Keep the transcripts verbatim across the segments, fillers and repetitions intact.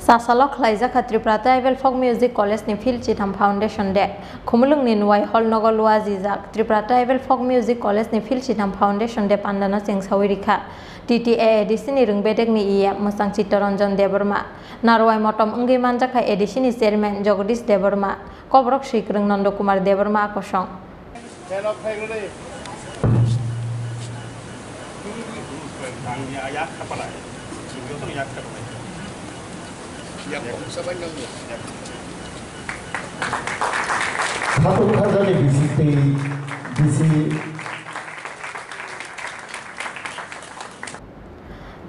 Chasalo khlaijak kha Tripura Tribal Folk Music College ni Phil Chitham Foundation Day. Khumulwng ni Nuwai Hall nogo luajijak Tripura Tribal Folk Music College ni Phil Chitham Foundation Day pandano chengsawi rikha T T A A D C ni rwng bedek ni E M Mwchang Chittaranjan Debbarma. Narwai motom wngwi manjak kha A D C ni Chairman Jagadish Debbarma, Koborok Swikwrwng Nanda Kumar Debbarma a kosong. Khatung khajani bisi tei bisi.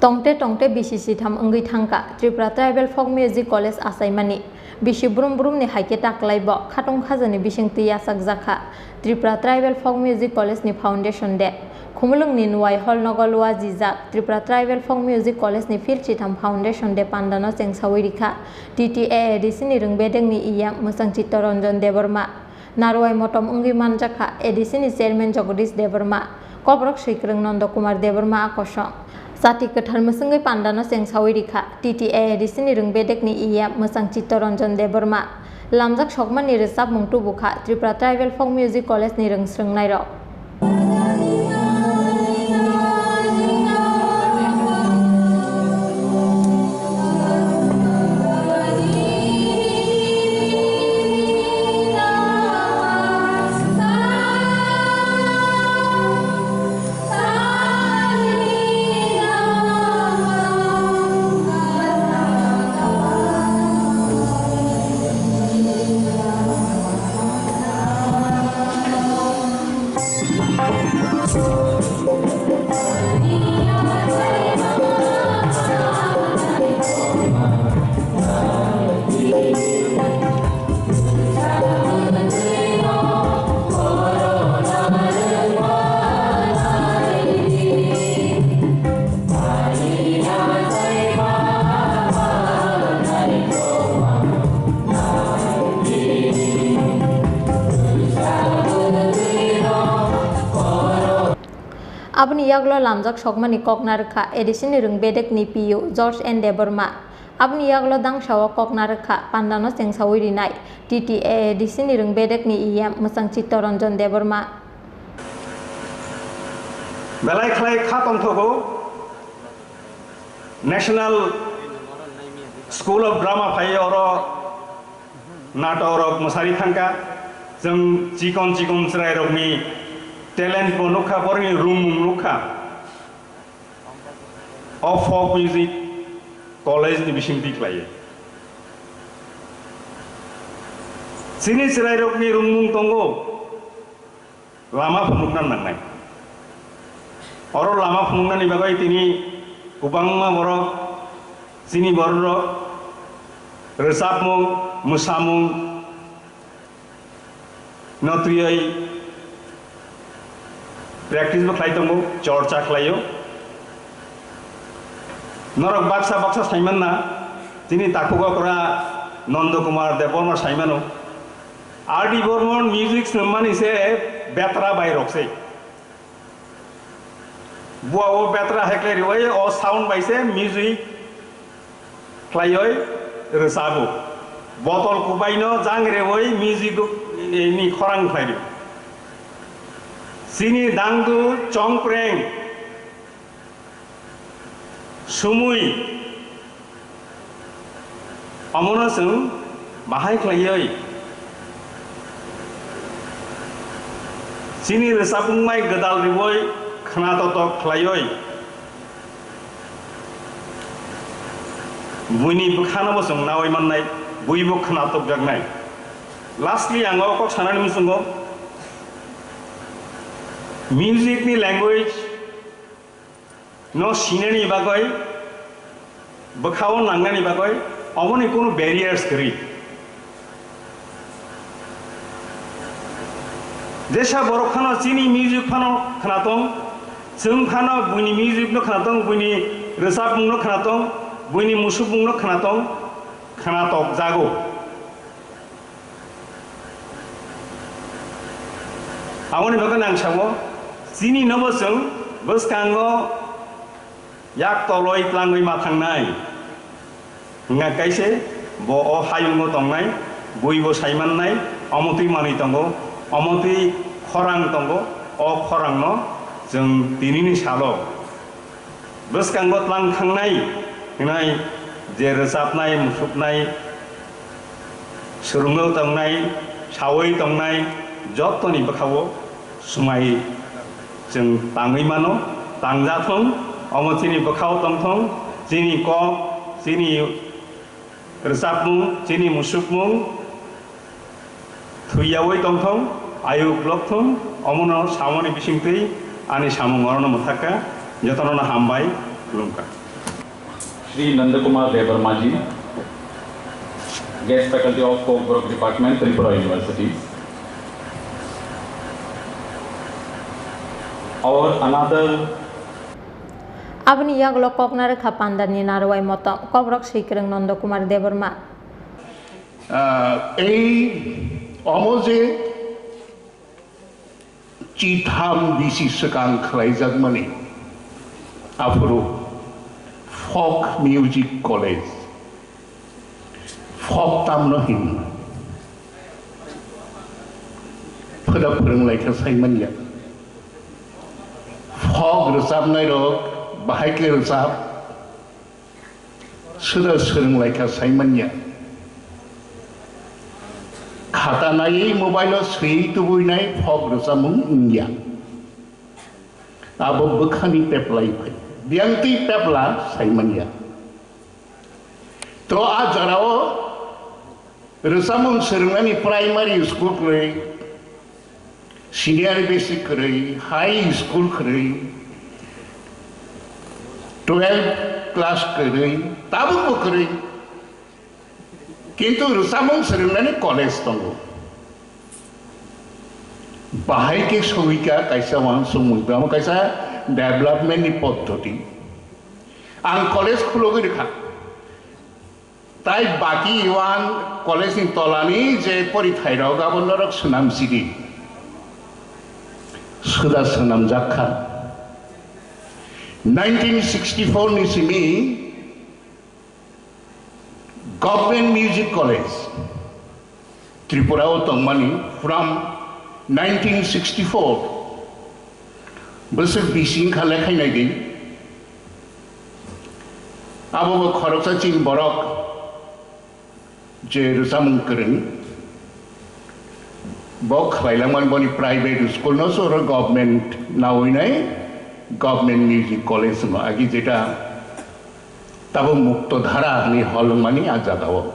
Tongte tongte bisi sitham wngwi thangkha Tripura Tribal Folk Music College achaimani. Bisi brum brumni hai khe ta klai bo khatung khajani bisingtwi yachakjak kha Tripura Tribal Folk Music College ni Foundation Day. Khumulwng ni Nuwai Hall nogo luajijak Tripura Tribal Folk Music College ni Phil Chitham Foundation Day pandano chengsawi rikha T T A A D C ni rwng bedek ni E M Mwchang Chittaranjan Debbarma. Narwai motom wngwi manjak kha A D C ni Chairman Jagadish Debbarma, Koborok Swikwrwng Nanda Kumar Debbarma a kosong. Chati kwthar mwswngwi pandano chengsawi rikha T T A A D C ni rwng bedek ni E M Mwchang Chittaranjan Debbarma. Lamjak sokmani rwchapmung tubu kha Tripura Tribal Folk Music College ni rwng swrwngnairok. Aboni yagulo lamjak sokmani kok narwkha A D C ni rwng bedek ni P U George N Debbarma. Aboni yagulo dangsao kok narwkha pandano chengsawi rinai T T A A D C ni rwng bedek ni E M Mwchang Chittaranjan Debbarma. Belai khlai kha tongthogo National School of Drama phai oro natok rok mwsari thangkha. Chwng chikon chikon chwrai rokni talent bo nukha, borokni rwngmung nukha. O folk music college ni bising tiklaiwi chini chwrairokni rwngmung tongo, lama phunukna nangnai. Oro lama phunuknani bagwi tini kwbangma borok chini bororok rwchapmung, mwsamung, no twiwi practice bo khlai tongo, chorcha khlaio. Norok baksa baksa saimanna, chini takhuk okra Nanda Kumar Debbarma saimano, R D Burman music swrwngmani se betra bai rok se. Bua o betra heklai riwi o sound bai se music khlaiwi rwchabo. Botol kubai no jang rewi music ni khorang khlai rio. Chini dangdu chongpreng sumui Omono chwng bahai khlaiwi chini rwchapmung mai gwdal riwi khna totok khlaiwi buini bwkhano bo chwng nawi mannai, buibo khna tokjaknai. Lastly, ang o kok sanani muchungo, music ni language no sinani bagwi, bwkhao nangnani bagwi, oboni kunu barriers kwrwi. Jesa borok phano chini music phano khna tong, chwng phano buini music no khna tong, buini rwchapmung no khna tong, buini musukmung no khna tong, khna tok jago. Aboni bagwi ang sao, chini nobo chwng bwskango yak toloi tlangwi ma thangnai. Wngkha kaise bo o hayungo tongnai, buibo saimannai, omo twi manwi tongo, omo twi khorang tongo, o khorangno chwng tinini salo bwskango tlang thangnai hwnwi je rwchapnai, musuknai, swrwngwi tongnai, saui tongnai jottoni bwkhao swmai chwng tangwi mano, tangjathung, omo chini bwkhao tongthung, chini kok, chini rwchapmung, chini musukmung thwiyaui tongthung, ayuk lokthung, omono samani bisingtwi ani samung orono mwthakha, jotono hambai, khulumkha. Shri Nandakumar Debbarma ji, Guest Faculty of Kokborok Department, Tripura University. Our another Aboni yagulo kokna rwkha pandani narwai motom, kokrok swikwrwng Nandakumar Debbarma. Ah, ei omo je chitham bisi swkang khlaijakmani, aphuru Folk Music College, folk tamno hin phwda phwrwng laikha saimanya. Folk rwchapnai rok bahai khe rwchap, swda swrwng laikha saimanya. Khata naiwi mobile o swiwi tubuinai folk rwchapmung wngya. Abo bwkhani peplai phai. Biyangtwi pepla saimanya. To a jorao rwchapmung swrwngnani primary school kwrwi, senior basic kwrwi, high school kwrwi, twelve class kwrwi, tabukbo kwrwi. Kintu rwchapmung swrwngnani college tongo. Bahai khe sogwikha kaisa uansukmung, tamo kaisa development ni poddoti. Ang college khulogwi rwkha. Tai baki uan college ni tolani je porithai rok abo norok swnam sidi. Suda swnamjak kha. Nineteen sixty-four ni simi Government Music College, Tripura o tongmani from nineteen sixty-four. Bwswk bisi wngkha le khainai di. Abo bo khoroksa chini borok je rwchapmung kwrwng. Bo khlailangmani boni private school no se oro government nawi nai government music college no agi jeta tabo mukto dhara ni hol wngmani a jaga o.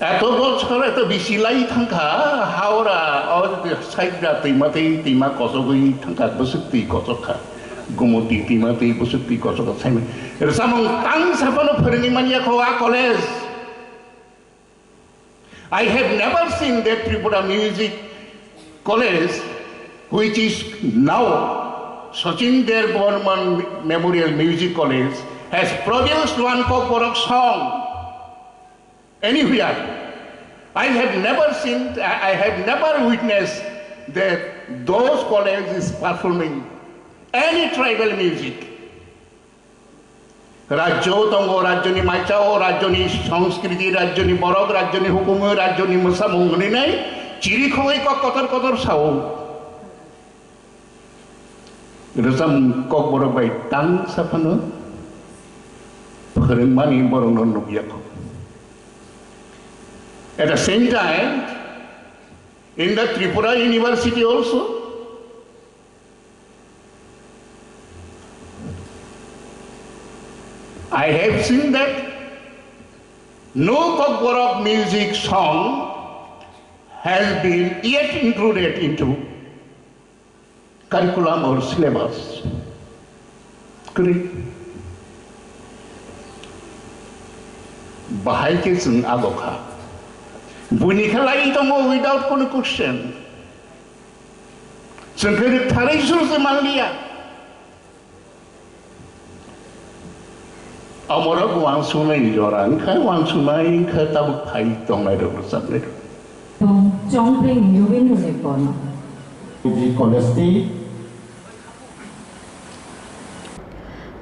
Eto bochor eto bisi lai thangkha, Howrah, o side da twima tei twima kosogwi thangkha, bwswk twi kosok kha. Gumoti twima tei bwswk twi kosok kha, saimani. Rwchapmung tang saphano phwrwngwi manya kho a college. I have never seen that Tripura Music College, which is now Sachin Debbarman Memorial Music College, has produced one Kokborok song anywhere. I have never seen, I I have never witnessed that those colleges performing any tribal music. Rajyo tongo, rajyoni maichao, rajyoni sanskriti, rajyoni borok, rajyoni hukumu, rajyoni mwsamung hwnwi nai chiri khogwi kok kotor kotor sao. Rwchapmung Kokborok bai tang saphano phwrwngmani borokno nukya kho. At the same time, in the Tripura University also, I have seen that no Kokborok music song has been yet included into curriculum or syllabus. Kwrwi. Bahai khe chwng abo kha. Buini khe lai tongo without any question. Chwng khe rwktharwi suru se manliya. Omorok uansuknaini jora wngkha, uansuknai wngkha, tabuk phai tongnai rok, rwchapnai rok. Tong Chongpring Yubin Rune Kono. College tei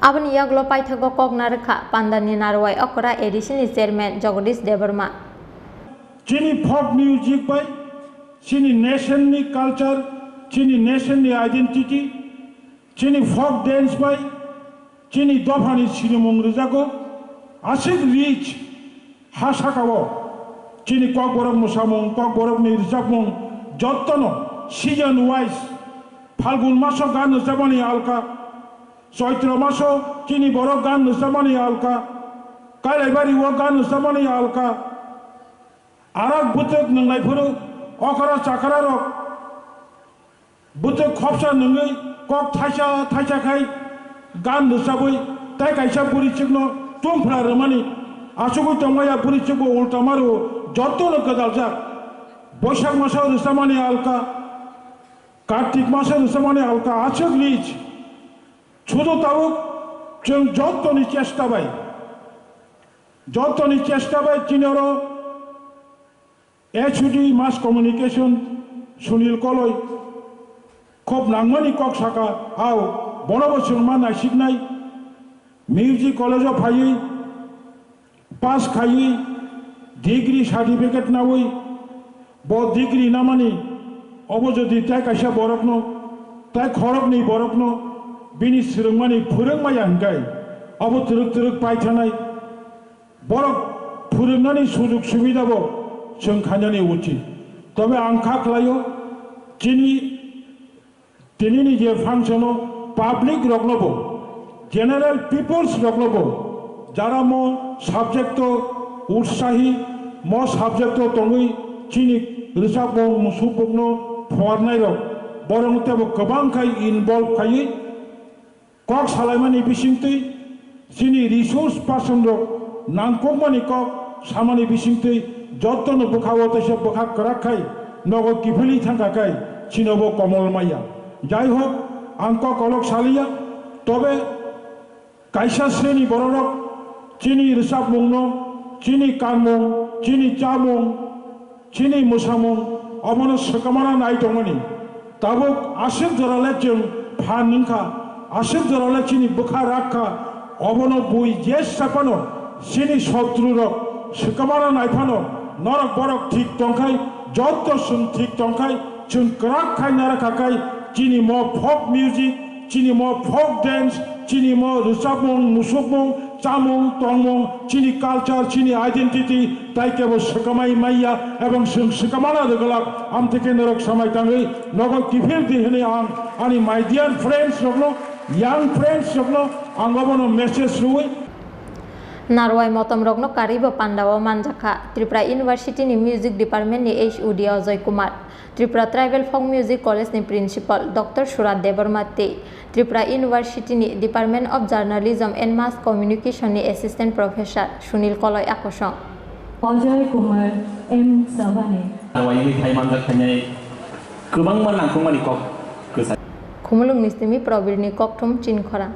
Aboni yagulo paithago kok narwkha Pandani Narwai Okra A D C ni chairman Jagadish Debbarma. Chini folk music bai chini nation ni culture, chini nation ni identity, chini folk dance bai chini dophani sinimung rwjago. Aswk rich ha sakao chini kokborok mwsamung, kokborokni rwchapmung jottono season wise, Phalgun maso gan rwchapmani alka, Choitro maso chini borok gan rwchapmani alka, Kailaibari o gan rwchapmani alka, arak bwtwk nwngnai phuru okra chakra rok bwtwk khopsa nwngwi kok thaisa thaisa khai gan rwchabwi tai kaisa bwrwichwkno tungphra rwmani achugwi tongmaya bwrwichwkbo ulta ma rwo jottono gwdaljak. Boisak maso rwchamani alka, Kartik maso rwchamani alka, aswk rich. Sudu tabuk chwng jottoni chesta bai, jottoni chesta bai chini oro H O D Mass Communication Sunil Koloi khop nangmani kok saka, ao bonobo chwng ma naisiknai. Music college o phaiwi pass khaiwi degree certificate nawi bo degree namani, obo jodi tai kaisa borokno, tai khoroknwi borokno bini swrwngmani phwrwngmaya hwnkhe obo twrwk twrwk paithanai. Borok phwrwngnani sujug subidabo chwng khainani uchit. Tobe ang kha khlaio, chini tinini je function o public roknobo, general peoples roknobo, jara mo subject o utsahi, mo subject o tongwi chini rwchapmung musukmungno phuarnai rok, borok tebo kwbang khai involve khaiwi kok salaimani bisingtwi, chini resource person rok nangkukmani kok samani bisingtwi, jottono bwkhao teisa bwkha kwrak khai nogo kiphilwi thangkha khai chinobo komol maya. Jai hok, ang kok kolok saliya, tobe kaisa sreni bororok chini rwchapmungno, chini kanmung, chini chamung, chini mwsamung obono swkamana nai tongmani. Tabuk aswk jorale chwng phan wngkha, aswk jorale chini bwkha rakkha, obono bui jesa phano chini sotru rok swkamana nai phano norok borok thik tongkhai, jotto chwng thik tongkhai, chwng kwrak khai narwkha khai chini mo folk music, chini mo folk dance, chini mo rwchapmung, musukmung, chamung, tongmung, chini culture, chini identity, tai kebo swkamai maya, ebong chwng swkamana rwglak, amtwkhe norok samai tangwi nogo kiphil di hwnwi ang ani my dear friends rokno, young friends rokno ang obono message rwui. Narwai motom rokno karwibo pandao manjakha Tripura University ni Music Department ni H O D Ajoy Kumar. Tripura Tribal Folk Music College ni Principal Doctor Surat Debbarma tei Tripura University ni Department of Journalism and Mass Communication ni Assistant Professor Sunil Koloi akosong. Ajoy Kumar M Savani. Narwaiwi thai manjak khainai kwbangma nangkukmani kok kwchai. Khumulwng ni simi Probir ni kokthum Chinkhorang.